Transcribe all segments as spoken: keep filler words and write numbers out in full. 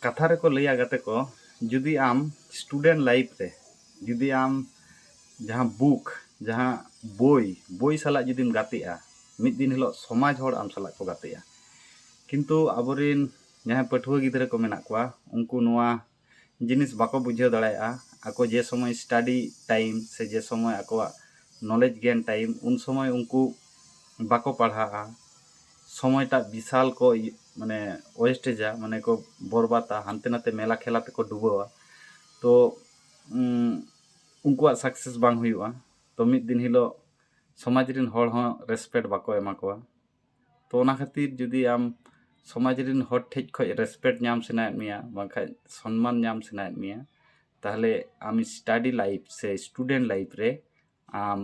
ᱠᱟᱛᱷᱟ ᱨᱮᱠᱚ ᱞᱟᱹᱭᱟ ᱜᱟᱛᱮ ᱠᱚ, ᱡᱩᱫᱤ ᱟᱢ student life ᱨᱮ ᱡᱩᱫᱤ ᱟᱢ ᱡᱟᱦᱟᱸ book, ᱡᱟᱦᱟᱸ ᱵᱳᱭ, ᱵᱳᱭ ᱥᱟᱞᱟᱜ ᱡᱩᱫᱤᱢ ᱜᱟᱛᱮᱜᱼᱟ, ᱢᱤᱫ ᱫᱤᱱ ᱦᱤᱞᱳᱜ ᱥᱚᱢᱟᱡᱽ ᱦᱚᱲ ᱟᱢ ᱥᱟᱞᱟᱜ ᱠᱚ ᱜᱟᱛᱮᱜᱼᱟ᱾ ᱠᱤᱱᱛᱩ ᱟᱵᱚᱨᱮᱱ ᱡᱟᱦᱟᱸᱭ ᱯᱟᱹᱴᱷᱩᱣᱟᱹ ᱜᱤᱫᱽᱨᱟᱹ ᱠᱚ ᱢᱮᱱᱟᱜ ᱠᱚᱣᱟ, ᱩᱱᱠᱩ ᱱᱚᱣᱟ ᱡᱤᱱᱤᱥ ᱵᱟᱠᱚ ᱵᱩᱡᱷᱟᱹᱣ ᱫᱟᱲᱮᱭᱟᱜᱼᱟ᱾ ᱟᱠᱚ ᱡᱮ ᱥᱚᱢᱚᱭ study time ᱥᱮ ᱡᱮ ᱥᱚᱢᱚᱭ ᱟᱠᱚᱣᱟᱜ knowledge gain time, ᱩᱱ ᱥᱚᱢᱚᱭ ᱩᱱᱠᱩ ᱵᱟᱠᱚ ᱯᱟᱲᱦᱟᱜᱼᱟ, ᱥᱚᱢᱚᱭᱴᱟᱜ ᱵᱤᱥᱟᱞ ᱠᱚ ᱤᱭᱟᱹ-, ᱢᱟᱱᱮ wastageᱟ, ᱢᱟᱱᱮ ᱠᱚ ᱵᱚᱨᱵᱟᱫᱟ, ᱦᱟᱱᱛᱮ ᱱᱟᱛᱮ ᱢᱮᱞᱟ ᱠᱷᱮᱞᱟ ᱛᱮᱠᱚ ᱰᱩᱵᱟᱹᱣᱟ᱾ ᱛᱚ ᱩᱱᱠᱩᱣᱟᱜ success ᱵᱟᱝ ᱦᱩᱭᱩᱜᱼᱟ᱾ ᱛᱚ ᱢᱤᱫ ᱫᱤᱱ ᱦᱤᱞᱳᱜ ᱥᱚᱢᱟᱡᱽ ᱨᱮᱱ ᱦᱚᱲ ᱦᱚᱸ respect ᱵᱟᱠᱚ ᱮᱢᱟ ᱠᱚᱣᱟ᱾ ᱛᱚ ᱚᱱᱟ ᱠᱷᱟᱹᱛᱤᱨ ᱡᱩᱫᱤ ᱟᱢ ᱥᱚᱢᱟᱡᱽ ᱨᱮᱱ ᱦᱚᱲ ᱴᱷᱮᱡ ᱠᱷᱚᱡ respect ᱧᱟᱢ ᱥᱟᱱᱟᱭᱮᱫ ᱢᱮᱭᱟ, ᱵᱟᱝᱠᱷᱟᱡ ᱥᱚᱱᱢᱟᱱ ᱧᱟᱢ ᱥᱟᱱᱟᱭᱮᱫ ᱢᱮᱭᱟ, ᱛᱟᱦᱞᱮ ᱟᱢ study life ᱥᱮ student life ᱨᱮ ᱟᱢ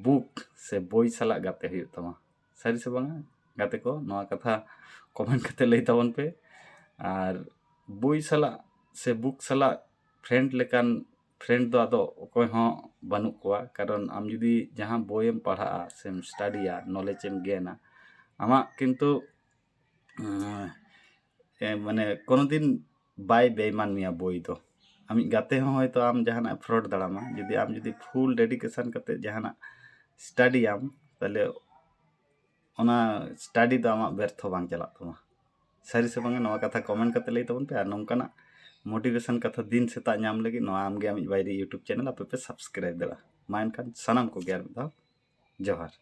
book ᱥᱮ ᱵᱳᱭ ᱥᱟᱞᱟᱜ ᱜᱟᱛᱮ ᱦᱩᱭᱩᱜ ᱛᱟᱢᱟ᱾ ᱥᱟᱹᱨᱤ ᱥᱮ ᱵᱟᱝᱟ ᱜᱟᱛᱮ ᱠᱚ? ᱱᱚᱣᱟ ᱠᱟᱛᱷᱟ comment ᱠᱟᱛᱮ ᱞᱟᱹᱭ ᱛᱟᱵᱚᱱ ᱯᱮ᱾ ᱟᱨ ᱵᱳᱭ ᱥᱟᱞᱟᱜ ᱥᱮ book ᱥᱟᱞᱟᱜ friend ᱞᱮᱠᱟᱱ friend ᱫᱚ ᱟᱫᱚ ᱚᱠᱚᱭ ᱦᱚᱸ ᱵᱟᱹᱱᱩᱜ ᱠᱚᱣᱟ᱾ ᱠᱟᱨᱚᱱ ᱟᱢ ᱡᱩᱫᱤ ᱡᱟᱦᱟᱸ ᱵᱳᱭᱮᱢ ᱯᱟᱲᱦᱟᱜᱼᱟ ᱥᱮᱢ studyaᱟ, knowledge ᱮᱢ gainᱟ, ᱟᱢᱟᱜ ᱠᱤᱱᱛᱩ ᱩᱸ, ᱮ, ᱢᱟᱱᱮ ᱠᱳᱱᱳ ᱫᱤᱱ ᱵᱟᱭ ᱵᱮᱭᱢᱟᱱ ᱢᱮᱭᱟ ᱵᱳᱭ ᱫᱚ᱾ ᱟᱢᱤᱡ ᱜᱟᱛᱮ ᱦᱚᱸ ᱦᱚᱭᱛᱳ ᱟᱢ ᱡᱟᱦᱟᱱᱟᱜ fraud ᱫᱟᱲᱟᱢᱟ, ᱡᱩᱫᱤ ᱟᱢ ᱡᱩᱫᱤ full dedication ᱠᱟᱛᱮ ᱡᱟᱦᱟᱱᱟᱜ studyaᱟᱢ, ᱛᱟᱦᱞᱮ ᱚᱱᱟ study ᱫᱚ ᱟᱢᱟᱜ ᱵᱮᱨᱛᱷᱚ ᱵᱟᱝ ᱪᱟᱞᱟᱜ ᱛᱟᱢᱟ᱾ ᱥᱟᱹᱨᱤ ᱥᱮ ᱵᱟᱝᱟ, ᱱᱚᱣᱟ ᱠᱟᱛᱷᱟ comment ᱠᱟᱛᱮ ᱞᱟᱹᱭ ᱛᱟᱵᱚᱱ ᱯᱮ᱾ ᱟᱨ ᱱᱚᱝᱠᱟᱱᱟᱜ motivation ᱠᱟᱛᱷᱟ ᱫᱤᱱ ᱥᱮᱛᱟᱜ ᱧᱟᱢ ᱞᱟᱹᱜᱤᱫ ᱱᱚᱣᱟ ᱟᱢᱜᱮ ᱟᱢᱤᱡ ᱵᱟᱭᱨᱤ YouTube channel ᱟᱯᱮ ᱯᱮ subscribe ᱫᱟᱲᱮᱭᱟᱜᱼᱟ᱾ ᱢᱟ ᱮᱱᱠᱷᱟᱱ ᱥᱟᱱᱟᱢ ᱠᱚᱜᱮ ᱟᱨ ᱢᱤᱫ ᱫᱷᱟᱣ ᱡᱚᱦᱟᱨ᱾